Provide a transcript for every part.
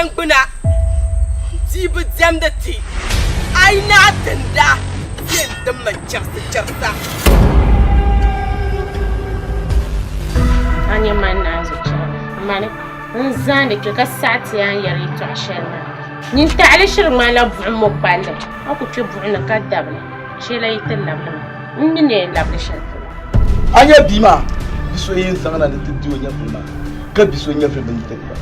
Tiŋgbana bia bi diɛmdi ti, a yi naai tinda ti yɛn dimmi chɛrisi chɛrisa. A nyɛ mani naanzu chɛrili, mani n-zaandi kpe ka saɣi ti a ni yɛri yɛtɔɣ shɛli maa. Nyin taɣili shiri ŋmanila buɣim mɔkpalli, a ku kpe buɣim ni ka dabili, shee la yi ti labili ma, n mi ni yɛn labili shɛli polo. A nya bia maa, bi so yɛn zaŋla ni ti di o nyɛvili maa, ka bi so nyɛvili bini tiri ba.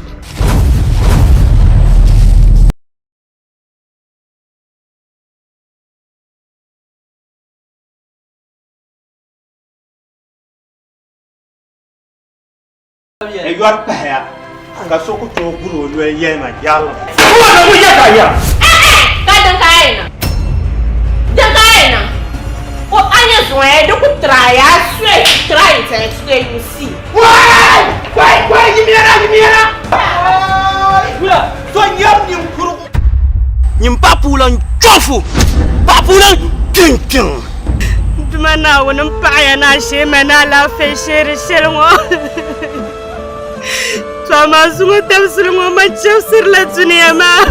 N yɔri pahaya ka so ku tooi guri o noli yɛli ma yɛrili. Ka din ka a yi niŋ? Din ka a yi niŋ? O a nyɛ zuŋɔ ya di ku try I swear you try it and today you see. Wai! Wai! Wai! Yimiyana! Yimiyana! So nyɛri ninkurugu. Nyin paɣapuulan chɔfu! Paɣapuulan kpiŋkpiŋ! N Duuma Naawuni, m paɣiya ni a shee ma ni alaafee sheeri shɛli ŋɔ. To amaa zuŋɔ dabisili ŋɔ man chɛbisirila dunia maa.